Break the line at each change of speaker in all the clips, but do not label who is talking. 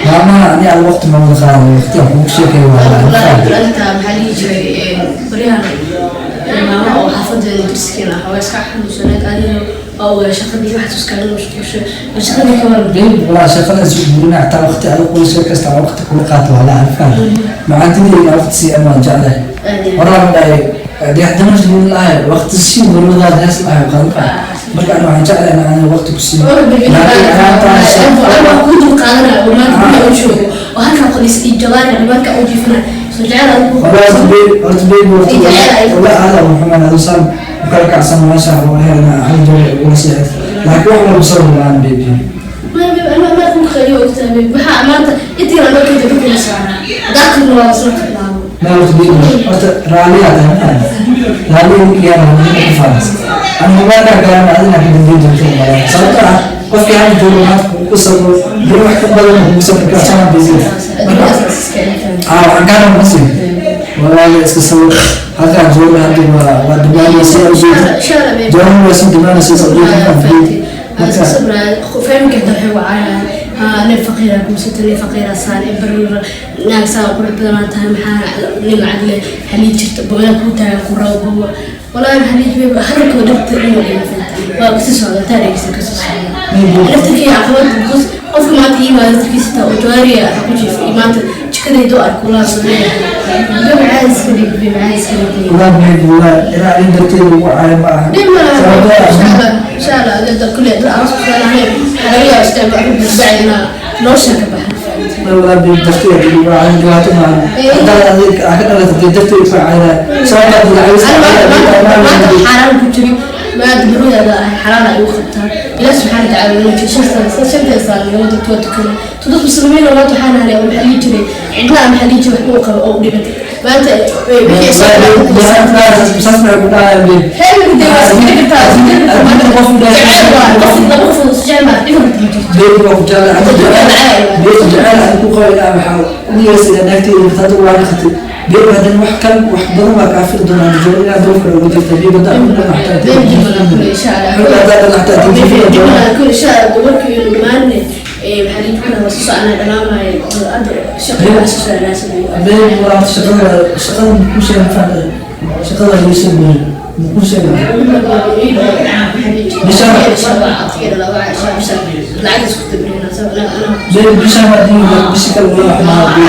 Maalmaha ani aan waqti ma wada qaadan, waqti aan kugu sheekay waa.
Wallaahi inta maxaa dhihi jiray, baryahan maama oo xaafadeena dariskiina ah waa iska xanuunsaneed. Adiga waa ogaa shaqadii waxaad iskaaga mashquushay, bal shaqadii ka waran?
Babe, walaa shaqadaas u guurina, xataa waqti adiga kula sheekaysta waqti kula qaato waa la alfaan macaantideyna waqti sii ama waan jeclahay. Horaa ma dhahay dayaxdamas lahay waqti sii marwadaad hees lahay qadan qaa. Marka ana waxaan jeclahay in aan waqti ku siiyo, laakiin anaantaas
ku dul qaadanaya oo maanta guriga u joogo oo halkaa qaliis iyo jalaaya dhibaanka u jiifana soo jecel adigu.
Horta babe, horta babe, horta wala aada muxuman adu saan ukala kacsan meesha waa hal joog ugula seexid, laakiin wax walba sabab la-aan, baby.
Ma ma ku qariyo ogtahay, babe, waxaa maanta intii la markay dadku la saaraa daaqilna waa soo qadlaabo.
Ma horta baby, horta raaliyaa tahay, ma raaliya ninkiyaana ninka ku faanas anigu markaa gaarana adina ka dambeyn doonto malaa, sababtoo ah qofkii hal joogo maanta kugu sabro, beri wax ka badan kugu sabri karaa sama, baby. Marka waxaan kaa rabaa masi walaala iska sabir. Halkaan jooga hadda waa dhammaanaysa ujeeda jooga waa sii dhammaanaysa ujeeda marka.
Familka waxay wacayaan, nin faqiira guursata, nin faqiira saan baruura, naag saa qurux badan tahay, maxaa nin lacag leh halii jirta booya kuu taagan ku rabo bobo. Walaahi maxaa lihi jiray, hadalkooda dhibta inuu dhigafin waa kasii socda taa dhegeysa kasii socda laftirkii caqabad, because qofka maanta ii yimaado laftirkiisa taa oo jawaariya ku jiifay maanta jikadayda u arko walaa soo leeyahay, babe, caadi iska dhig, babe, caadi iska dhig.
Walaa baby, walaa ilaa in darteeda ugu caayo ma aha.
Dhib ma laha.
Sababtoo ah
insha Allah, insha Allah, dad kulli dad aroos ku fiicnahay, waxaa laga yaabaa isticmaal bacdi inaa nolosha ka baxan.
Walaa baby, darteeda ugu caayo dhibaato ma aha. Haddaad adiga ka dhalatay darteeda ku caayna sababtaa
Maanta xaaraan ku jiri maanta barudaada ahay, xalaal ay ugu qabtaa Ilaah subxaana watacaala inuu jiro shanta islaamnimo dadka waa tukana to dad muslimiin oo maanta waxaan ahay oo maxaa dhihi jiray cidna maxaa dhihi jiray waxba u qaba oo u dhiban maanta wixii
saas maxay ku dhahayaan, babe?
Jecel waa qof laba qof oo jecel ma dhiban karta, ma jirto.
Baby, waa ku jeclahay jecel, baby, jecel aan ku qabay inaa waxaa u yeesay naagteyda hadda waa naqatay, baby. Haddana wax kale wax badan waa kaa fili doonaa joogo inaad doof kale ugu jirta, baby, hadda ugu dhan xataa hadda dhan xataa tinjiifina doonaa. Baby, walaa shaqada muku sheegay fahmay, shaqada lagu soo gooyay muku sheegay baby, bishaan haddii bishi kale wala wax maaha, baby.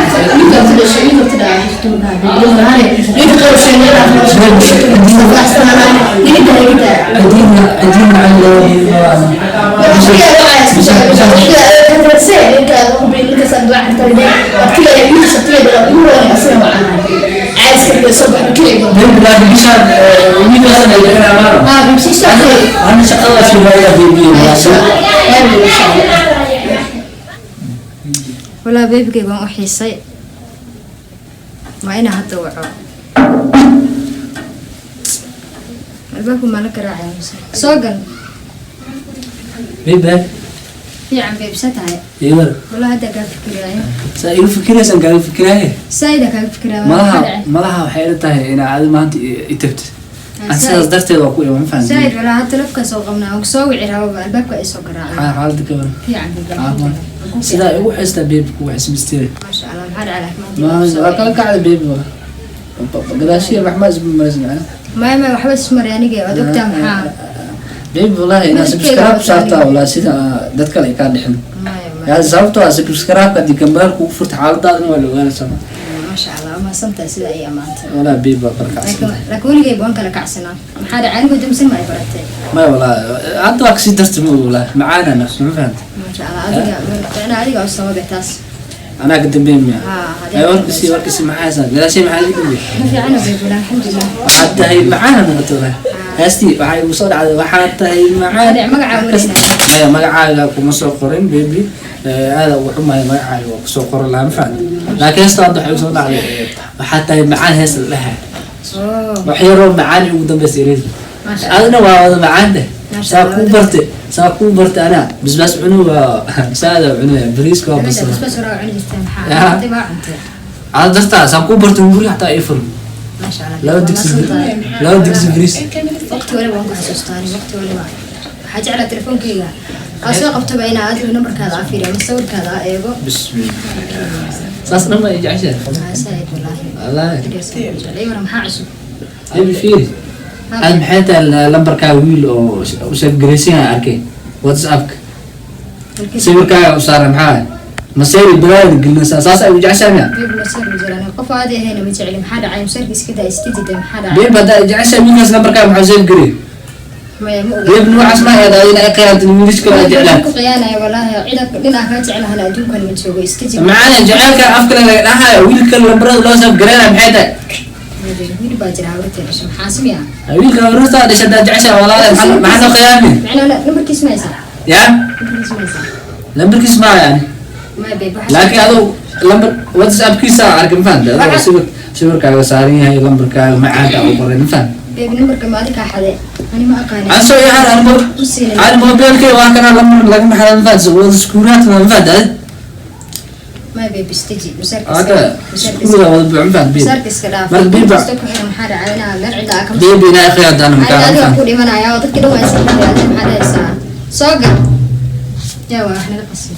Adiina cali. Baby, laakiin bishaan wiilkaasan ay bixinaa maana ana shaqada fiiraya, baby.
Walaa babygay baan u xiisay, waa inaa hadda waco. Albaabku maa la garaacaya mise soo gal?
Baby.
Fiican babe, sa tahay?
Iwar.
Walaa hadda kaa fikiraayo.
Saa igu fikiraysaan kaaga fikiraaye.
Saida kaaga fikiraayo.
Malaha malaha waxay ila tahay inaa adi maanta i tagtid aan sidaas darteed waa ku iman fahantiin.
Said, walaa hadda lafkaa soo qabnaa waan kusoo wici rababa, albaabka ay soo garaacay.
Xaaladda ka waran?
Fiican babe.
Caafimaad. Sidaa igu xistaa, baby, kugu xismisteeda.
Maasha Allah, maxaa dhacay
ma
maanta?
Waa kala kacda, baby, waa gadaashiya maxmaa isma maraysa macna.
Maya maya, waxba ismaray aniga, waad ogtaa maxaa.
Baby, wallahi inaa
Midabkeeda
subscribe
waa
saartaa walaa sida dad kale ay kaa dhixin.
Maya maya.
Yaa sababtoo ah subscribe haddii gambaal kugu furta xaaladaadana waa la ogaanaysaa.
Maasha Allah, waa mahadsantahay sida ay amaantay.
Walaa baby, waa kala kacsan.
Laakiin weligay waan kala kacsanaa, maxaa dhacay? Anigoo damsan ma ay baratay?
Maya walaa, hadda waa kasii darta ma walaa macaana nafs ma fahanta.
Maasha Allah, adiga ficnaa, adiga u sababe taas.
Anaa ka dambeyn miya?
Haa,
ay warkasi warkasi, maxaa haysaa gadaashay, maxaa iga dambeey?
Ma fiicana baby, alxamdulilah.
Waxaad tahay macaana noqotay walaa heestii waxaa igu soo dhacday, waxaad tahay macaan.
Dhinac magacaa marinaya.
Maya, magacaaga kuma soo qorin, baby. Aada ugu xumahay, magacaaga waa kusoo qoran lahaa, ma fahamtay? Laakiin heesta hadda waxay igu soo dhacday, waxaad tahay macaan, heesta la dhahay.
Oh.
Wax yaroo macaan ugu dambeysa ereyda.
Maasha Allah.
Adina waa wada macaante.
Maasha
saa
Allah.
Kuu bartay, saa kuu bartay, anaa basbaas cunu waa saada cunaya, bariiska waa basal.
Basbaas horaa cuni jirtay maxaa?
Ya.
Hadda waa cuntay.
Ada dartaa saa kuu bartay guriga xataa ii furan.
Maasha Allah.
Laba
waa
digsi.
mahadsantahay.
2 digsi bariis.
Waqti waliba waan ku xasuustaa aniga, waqti waliba Waxaa jeclaa telefoonkeyga aa soo qabtaba inaa adigu nambarkaada aa fiiriyo ama sawirkaada aa eego.
Bismillah, saas dhan baa jeceshahay?
Aa, saaid wallaahi.
Wallaahi.
Ii waran, maxaa cusub?
Baby, fiiri, aad maxay tahay lambarkaa wiil oo u save garaysan yahay arkay WhatsAppka, sawirkaaga u saaran. Maxaa masayri balaada gelinaysaa? Saas ay u jeceshahay miya?
Babe, maseer ma jiraan. Qof aadi ahayna ma jecli. Maxaa dhacay? Maseerka iska daa, iska dida. Maxaa dhacay?
Babe, haddaa jeceshahay wiilkaas, lambarkaa maxaa save garey?
Maya, ma oga.
Babe, noocaas ma ahayd ina ay khiyaantin wiilasha kale aad jeclaan.
Ku khiyaanaya wallaahi, cida dhinaca kaa jeclahana adduunkan ma joogo. Iska jir.
Macana jaceylka afkale laga dhahayo, wiilka lambarada loo save gareynaya maxay tahay?
Wiil baa jira habartee dhasho, maxaa simiya?
Wiilka habartaa dhashay haddaa jeceshahay, walaale, maxaa noo khiyaami?
Macnaa nambarkiis ma haysaa?
Ya.
Nambarkiis ma haysaa?
Lambarkiis maa yani.
Maya babe, waxaa
Laakiin aduu lambar WhatsAppkiisa arkay, ma fahamta? Adoo sawirkaaga saaran yahay, lambarkaaga macaanka u qoray, ma fahamta?
Babe, nambarka ma adikaa xade? Ani ma aqaanin.
Aan soo yahan ani.
U siinin.
Ani mobilkay waa kana, lambar lagama xadan, ma fahamta? Wada iskuulaadka, ma fahamta?
Maya babe, istaji masaarka.
Hada iskuulada wada buuc, ma fahamta, babe?
Masaarka iska dhaaf.
Marka babe
Kasta ku xiran, maxaa dhacay? Inaa meel cidla ah kama
Babe, inaa khiyaadaan
Adiga
makaa, ma
adiga
fahamta?
ku dhimanaya oo dadkii dhan waa iska dhigay. Adiga maxaa dhahaysaa? Soo gal yaa waa wax naga qasay.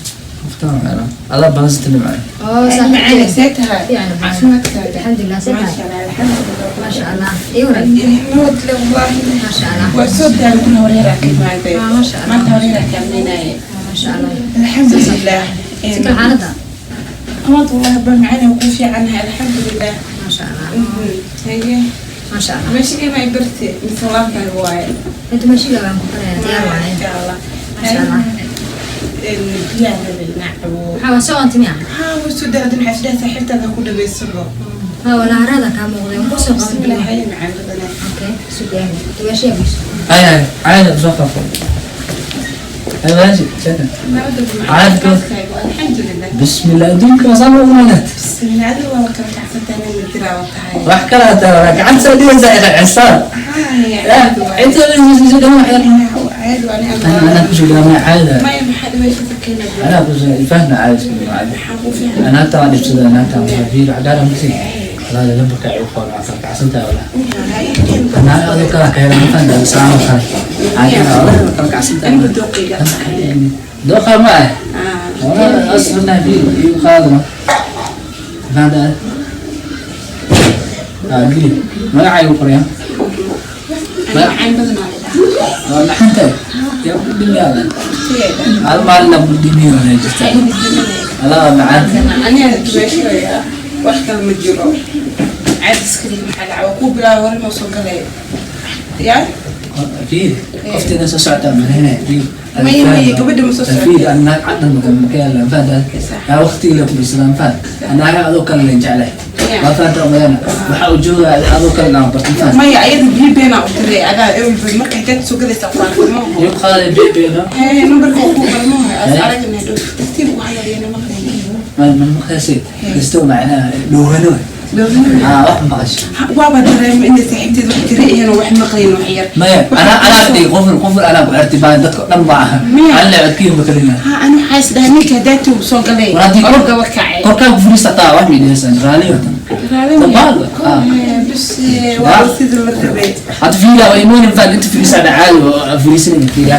Adaa badan nimca.
Oo
macana
saaxiibtay.
See tahay?
Fiican.
Caafimaadkaaga?
Alxamdulilah, see tahay?
Maasha Allah, alxamdulilah.
Maasha Allah, ii waran.
Nabad le wallaahi.
Maasha Allah.
Waa soo daalay, horeeraa ka imaaday.
Ah, maasha Allah.
Maanta horeeraa kaalmeynaaye.
Maasha Allah.
Alxamdulilah.
Si kale xaaladda?
Maanta wallahi ba macana ku fiicanahay, alxamdulilah.
Maasha Allah.
Haye.
Maasha Allah.
Meesha ima barti mise walaalkaaga waaye?
Inta meeshiga baan ku barayaa, diyaar waaye.
Maasha Allah.
Maasha Allah.
Biyaha rabay inaa cabo.
Maxaa waa soo ontay miya?
Haa, waa soo daalay. Waxaa isdhahay saaxiibtaada ku dhaweysabo.
Ha, walaa harada kaa muuqday, waan kusoo qaban.
Bismillah, haye macaan badanaa.
Okay, sug yahay dumaashiga buuso.
Hay hay, caadi soo qafo. Hay walaashay, sheeka.
Nabadda.
Caadi.
Caafimaadkaaga, alxamdulilah.
Bismillah, adduunka wasaan ugu malaad.
Bismillah, adiga waa kala kacsantahay, nin jiraa waa tahay.
Wax kale hataa walaa gacanta soo dhigaysaa cisaan.
Haye.
Inta
caadi waa aniga.
انا كنت قدامي عادة.
Maya, maxaa dhibaysa keena?
انا كنت فاهم عادي عادي.
Maxaa kuu fiican?
انا حتى عندي بسد، انا حتى في عدالة مسي لا لا، لما كان يقول عقل عسنتها ولا انا هذا كان كان ما فاهم ساعة وخلا عادي، انا كان عسنتها.
Aniga dooqayga tahay.
دوخة معه والله اصلا في يقال هذا قلي ما عايو قرية.
Macaan badanaa la dhahaa.
maxanta yaa ku dhimiyaa hal maalin ku dhimiyo jirta alaa macaanta.
Aniga dumeeshaya, wax kale ma jiro. Caadi iska dhig. Maxaa dhacay? Waa kuu bilaabay hore, ma soo galay yaa.
fiir, qofteeda soo socota malaynaya, fiir.
Maya, maya, gabadha ma soo socoto.
Fiir, anaa caddan maka fahantaa? Yaa waqtiga la kubisadaan, fahan? Anaaga adoo kale la jeclahay, waa fahanta umaleyna waxaa uu joogaa adoo kale inaan barto, fahan?
Maya, ayada biyo beenaa u diray adaa ewelba marka xitaa soo galaysa ku arkay maaho.
Iyo qaaday bebeena.
Hee, nambarka waa kuu galmaha as aragna dhow tartiib ugu hadaliyana maqlayna.
Ma maqlaysid kasto macnaha dhowhano. Haa, wax maqasho.
Waaba dareema inay saaxiibteed wax jira iyan wax maqlayn wax yar.
Maya, anaa dhigi qoful qoful anaa ku xirtay baan dadka dhan ma aha.
Miya?
Alle codkiin ma kalina.
Ha, anu waxaa is dhahay ninka hadaati uu soo galay.
War haddii
Oroga wakacay.
Korkaa ku furiista taa wax miidhaysan raaliyo tan. Tabaal.
Bas waa sida la rabay.
Hadda fiira way imoonin faan inta firiisa caadi oo firiisin fiira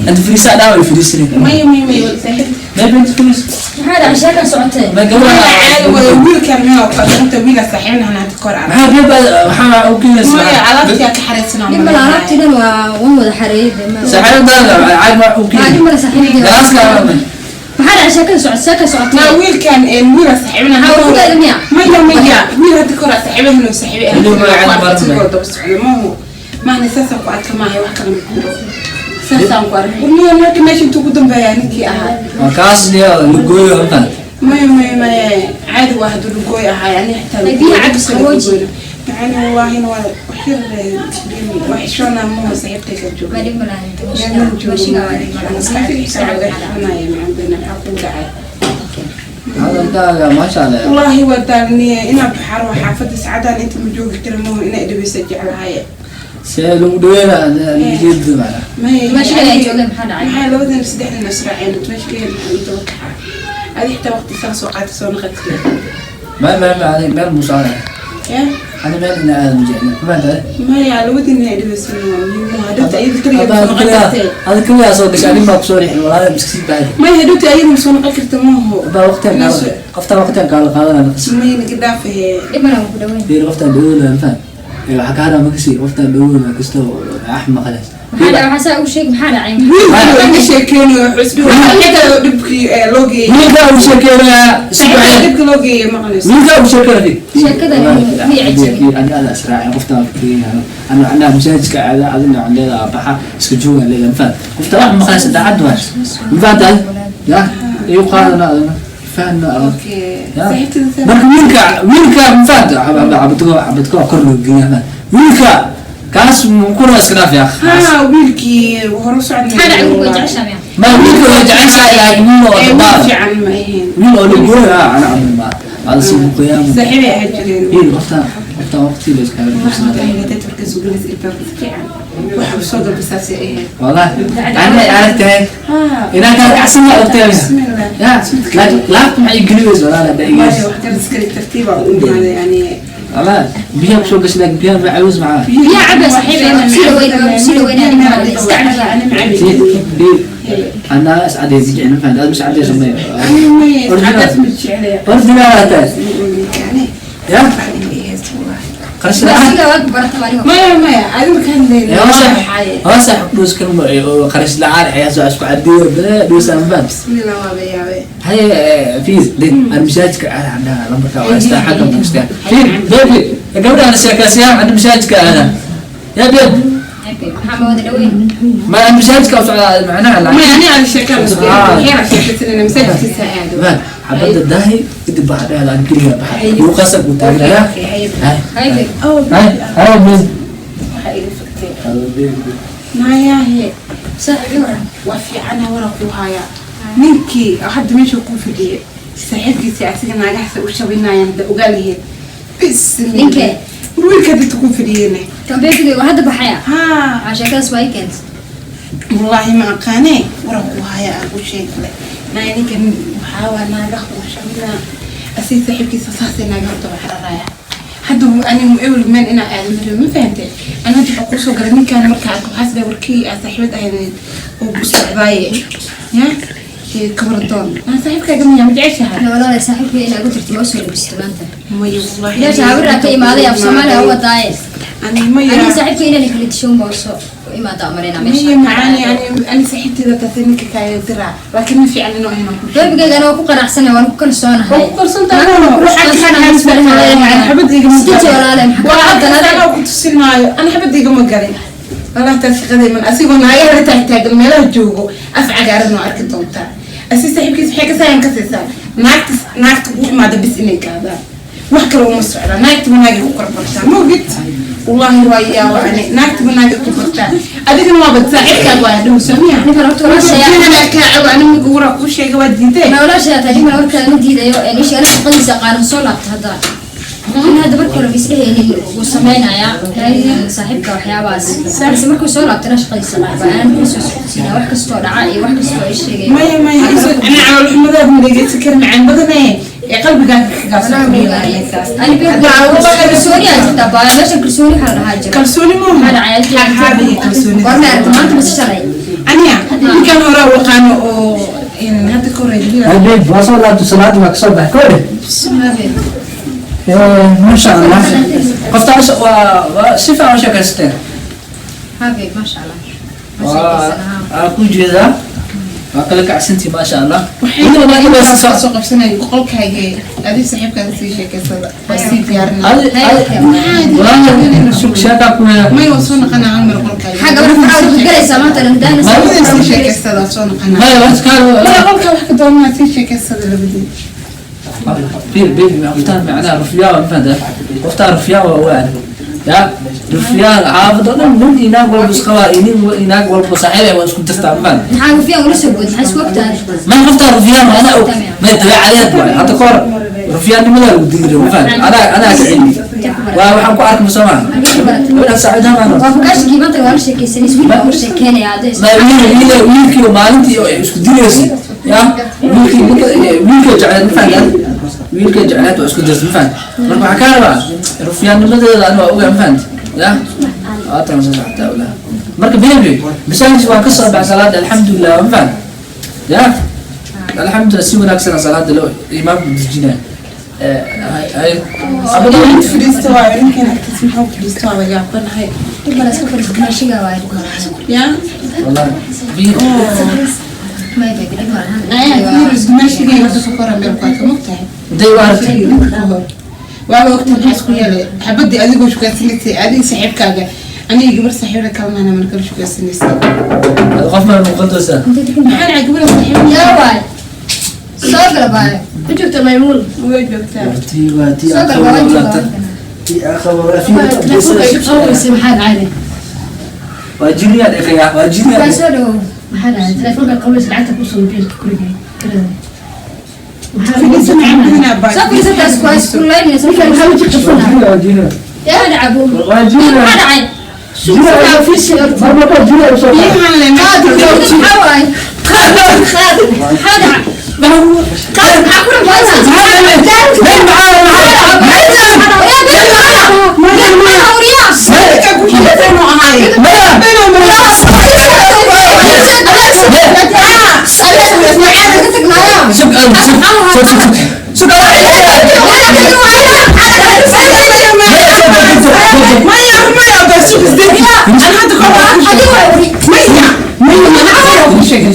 inta firiisa dhaa way firiisin.
Maya, maya, maya, saaxiib.
Maybe inta firiis.
Maxaa dhacay? Sheekan socotee.
Ma gabadha.
Caadi waa wiilkan meel inta wiila saaxiibnahan hadda kor arag.
Maxaa beeba waxaa u keenaysaa?
Maya, alaabtii ka xareysanaa.
Dhib male, alaabtii dhan waa waan wada xareeyay dee
Saaxiibada caadi ma u
Maa
keenay.
Dhib male, saaxiibadii.
Galaaska.
Maxaa dhacay? Sheekada socot, sheeka socotee.
Ma wiilkan wiila saaxiibnahan.
Maxaa ugu dayda miya?
Maya, maya, wiil hadda kor saaxiibnahan oo saaxiibi ah.
Inuu magaca baran.
Daba socdo maahu maahna saasaan ku arka maaha, wax kale ma jiro, saasaan ku arkay. Maya, marka meesha intuu ku dambeeyaa ninkii ahaa.
Waa kaas niyo lugooyo halkan.
Maya, maya, maya, caadi waa hadduu lugooy ahaa ani xitaa.
Ay, biyaha cabis, qabooji.
Macana wallaahina waa wax yar wax xishoona maho saaxiibtay ka jooga.
Ma dhib male, dumashiga waa dhib male.
Hadalkaaga maasha Allah.
Wallaahi waa daalniye inaa baxaaro xaafadda sacadaan inta ma joogi kara maho inaa idhaweysa jeclahay.
See lagu dhaweynaa jeedo macna.
Dumashiga ay joogeen, maxaa dhacay?
Maxaa labadan saddexdan israaceen dumashiga inta kaxa adi xitaa waqti sala soo qaata soo naqadkee.
Ma ma ma meel musaara.
Ya.
Ana meel ina aad ma jeclin, ma fahantahay?
Maya, labadiina ay dhibaysan waa muhiim. Hadhowta ayada keligeed ma soo noqon kartee.
Ada keligaa soo gashay, anin baa kusoo riixin, walaala miskiin baa.
Maya, hadhowta ayada ma soo noqon karta, maaho.
Baa waqtigan kaala qoftaan, waqtigan kaala qaadanaya.
Maya, naga dhaafahe.
Dhib mana ku dhaweyn.
Fiir, qoftaan dhawoolaya, ma fahan? Waxaa ka hadhaa makasi qoftaan dhawoolaya kasto wax maqlays.
Maxaa dhacay? Waxaa saa u sheeg, maxaa dhacay?
Wiilkii iga sheekeynayo wuxuu isdhihi xitaa dhibkii loo geeyey.
Wiilkaa uu sheekeynayaa si
Xitaa
waxay
dhibka loo geeyey maqlayso.
Wiilkaa uu sheekeynaya.
Sheekada ma icjabin.
Ani ada israacin, qoftaan fiirinayo. Ana anaa masaajidka aada, adina aan leedahay baxa iska joogaan leedahay, ma fahan? Qoftaan wax maqlaysa, daacad waa, ma fahantahay? Ya igu qaadana, adana fahna adana.
Okay.
Ya.
Saaxiibtada.
Marka wiilka ma fahanta, xabadko xabadko kor loo geeyaa, ma wiilka kaas kuna iska dhaaf yaa.
Ha, wiilkii hore u socday.
Maxaa dhacay? Wiilku way jeceshaa miya?
Ma wiilka way jeceshahay, laakiin wiil oo
Ee, wiil
dabaal
fiican ma ahayn.
Wiil oo lagooya ana camal ma ada si qiyaam.
Saaxiibay ahaan jireen.
Wiil qoftaan waqti la iskaga
Wallahi, dadka soo galaysa ilbaabka si fiican waxa u soo galbasaasay ahayd.
Wallahi ana aragtahay
Ha.
inaan kaa kacsan la ogtahay.
Bismillah.
Ya, laakiin laabta maxay gelinaysa, walaal, hadda
Maya,
igeys.
wax kale iska dhig, tartiiba u imaada yani.
Wallahi biyaha kusoo gashay, laakiin biyaha ma caawis macaa.
Biyaha cabba, saaxiibay, waa kusii dhaweyn, waa kusii dhaweynaya, ninka waa iska cabbi.
Ani ma cabi.
أنا أسعد يزيد، ما فهمت، مش عدي سمي.
Ani maya, cadaas ma jeclaya.
Original tahay.
Yani
ya
wax inay haysto wallahi.
Qarash la'aan.
Asiga waa barata adiga.
Maya, maya, adiga ka hadlayna.
يا وسح وسح دوس كلمة قرش لعان حياة اسكو عدي بلا دوس أنا فهمت.
Bismillah, waa la yaabay.
هاي فيز ليه أنا مشاهدك أنا عندها لمبركة وأستا حكم مشتاق في بيبي قبل أنا شاكاسيا أنا مشاهدك أنا يا بيب.
Maxaa ma wada dhaweyn?
ما أنا مشاهدك معناها
Maya, ani aan sheekada isku
Ah.
waxyaala sheekaysanayna masaajidkiisa aado.
حبيت الدهي بدي بعد هذا عن كل بحر وقصب وتاجر يا
Okay,
هاي.
Hay babe.
Oh,
هاي هاي بيب.
waxaa iga fagtay. Naayahe.
Saaxiib, ii waran.
Waa fiicana, waran kuu hayaa. Ninkii oo hadda meesha kuu fadhiyay, saaxiibkiisii asiga naagahaas u shabinayaan hadda ogaa lahayd. Bismillah.
Ninkee?
Wiilka dadka kuu fadhiyeyna.
Kan beebiga waa hadda baxaya.
Haa.
Waxaa sheekadaas waa ii keentay.
Wallaahi ma aqaanee, waran kuu hayaa aan kuu sheegle. Naaya, ninkan waxaa waa naagaha uu shabinaa. Asiga saaxiibkiisa saasay naagaha u daba xararaya. Hadda anigu ewel meel inaa aado ma rabo, ma fahantay? Ana hadda waxaa kusoo galay ninkaan markaa arko, waxaas dhahay warkii aa saaxiibad ahayd oo ku socdaaye ya ee kabardoon aan saaxiibkaaga miyaa ma jeceshahay?
Walaalahay, saaxiibkay inaa ugu jirto ma usoo labisto maanta.
Maya, wallahi.
Ilaasha hawir ka imaaday, af Soomaaliya u wadaaye.
Ani maya.
Aniga saaxiibkay inaan kala dishoon baa usoo imaada umareyna meesha.
Maya macaani, ani saaxiibteyda taasay ninka kaaga diraa, laakiin ma fiican inuu ahayno ku
Beebigayga anoo ku qanacsanay, waan ku kalsoonahay.
Waa ku kalsoontahay, xabad igama
Isdeji walaale, maxaa
waa
ka
halkan
qaldan?
anaa ku tusin maayo, ana xabad igama galin wallahi. Taas shaqaday man asigoo naagaha la taagtaagan meelaha joogo af cagaaran oo arki doontaa. Asi saaxiibkiis waxay ka saayan ka siisaa naagta, naagta ugu imaada bis inay gaadaan, wax kale uma socdaa. Naagta wanaagay ku korbartaa, ma ogid? Wallahi waa yaaba, ani naagta wanaagay ku bartaa, adigana waaba saaxiibkaaga waa dhow samiya.
Ninkan horta walaashayaa.
Kaacaw ani miga waraa kuu sheegay waa diidee.
Ma walaashayaa tahay? Ninkan warkaada ma diidayo. Isha ana shaqadiisa qaaran soo laabta hadda. In hadda markii hore isdhehaynin wuu sameynayaa saaxiibka waxyaabahaas, balse markuu soo laabtana shaqadiisa qaaba aan kusoo socodsiinaa wax kastoo dhaca iyo wax kastoo ay sheegaya.
Maya, maya, ana caloolxumadaada ma dhegeysan kara, macaan badane ee qalbigaaga
Ani kalsooni aa jirtaa baa meeshan, kalsooni waxaa la dhahaa jira.
Kalsooni
Maxaa dhacay?
maaha kalsooni.
Goorma aragta, maanta mase shalay?
Aniga ninkan hore waqaano oo hadda ka hore.
هاي بيب، وصل لا salaadii waa kasoo baxay kore. ما شاء الله، qoftaas waa si fiican u sheekaysteen.
Habe, maasha Allah.
Waa ku jeedaa, waa kala kacsantii, maasha Allah.
Waxay soo qabsanay qolkaaga, adiga saaxiibkaaga sii sheekaysada, waa sii diyaarinaa.
Sheekaa ku
May, waa soo naqanaa hal mar qolkaaga.
Maxaa gabadha faraha ku galaysaa maanta dhan?
Labadii sii sheekaysada, waa soo naqanaa.
Maya, wax kaa
Maya, qolkaa wax ka doonaa, sii sheekaysada labadii.
بير بير، qoftaan macnaha rufyaa, ma fahantaa? Qoftaan rufyaa waa waan ya rufyaan xaafad oo dhan, nin iyo naag walba isqabaa iyo nin iyo naag walba saaxiib ah waa isku dirtaa, ma fahantaa?
Maxaa rufyaan ula soo bood? Maxaa isku ogtahay?
Ma qoftaan rufyaan ana og ma dabeecadeed waay. Hadda ka hor rufyaannimada lagu dili jiray, ma fahantaa? Anaa ka celiyey, waa waxaan ku arkay soo maaha gabadha saaxiibada maana.
Waa fukaashkii maanta waa la sheekaysanaysa, wiil baa u sheekeynaya hadda.
Ma wiil wiil wiilkii maalintii oo isku dilaysay. Ya wiilkii ninka wiilka jecleed, ma fahantaad? Wiilka jecleed waa isku dirtay, ma fahant? Marka waxaa kaa rabaa rufyaannimadeeda ani waa ogaa, ma fahant? Ya waatan soo socotaa ogaa. Marka baby, masaajidka waan ka soo baxay salaada, alxamdulilah, ma fahant? Ya alxamdulilah, si wanaagsan salaada loo imaamku dejinaya.
Inta fadhiisto waayo ninkan agtiisa maxaa fadhiisto, waa yaabanahay.
Dhib male, iska fadhiis, dumaashiga waaye, dhib malahan.
Ya.
Wallahi.
May baby, dhib malahan.
Fiir, dumaashigay hadda ka kora meel ku arka, mogtahay?
Intay u aragtay?
Waaba ogta maxaa isku yeelay xabadii adigoo shukaasanaysay, adiga saaxiibkaaga, aniga gabar saaxiibla kalmaana markala shukaasanaysay.
Qof ma muuqan doontaa?
Maxaa dhacay gabar saaxiib?
Yaa waay, soo gala baay.
Ma joogta Maymuun?
Way joogtaa.
Tii waa tii.
Soo gala, waa joogaa.
Tii aqabo.
Telefoonka iga qabanaysa, maxaa dhacay?
Waa jiniya dhaqaya, waa jiniya.
Waa soo dhawow.
Maxaa dhacay? Telefoonka qabanaysa, lacagta kusoo biilka guriga kirada.
Fadhiisa maxaa badanaa baa.
Soo fadhiisataas ku iskuulaynaysa.
Ninkan maxaa weji qabsanaa?
Waa jiniya.
Yaa dhacabo?
Waa jiniya.
Maxaa dhacay?
Marka jiniya soo
Biyahan le.
Maxaa waay? Maxaa dhacay? Maxaa ku dhacay?
Sug, sug, sug, sug, sug.
Maya, maya, bas sug isdegi, ana hadda kor maya, maya, ana ku sheegay.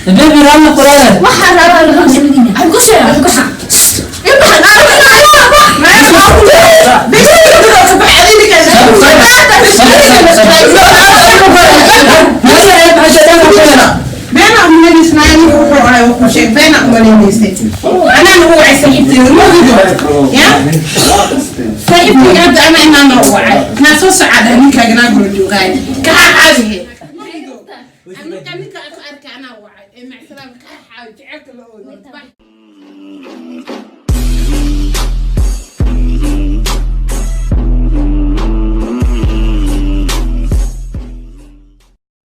Baby, ralla quraada.
Beena umaleynaysa, ninka wuxuu ahay wuxuu sheegay beena umaleynaysa. Anaa nagu wacay saaxiibtayda, ma ogido ya saaxiibtayga hadda anaa inaana u wacay naa soo socada ninkaaga naa gula joogaay kahaa caawihe. Ninka ninka aku arka anaa wacay ee macsalaam kahaa caawi jecelka la oodo.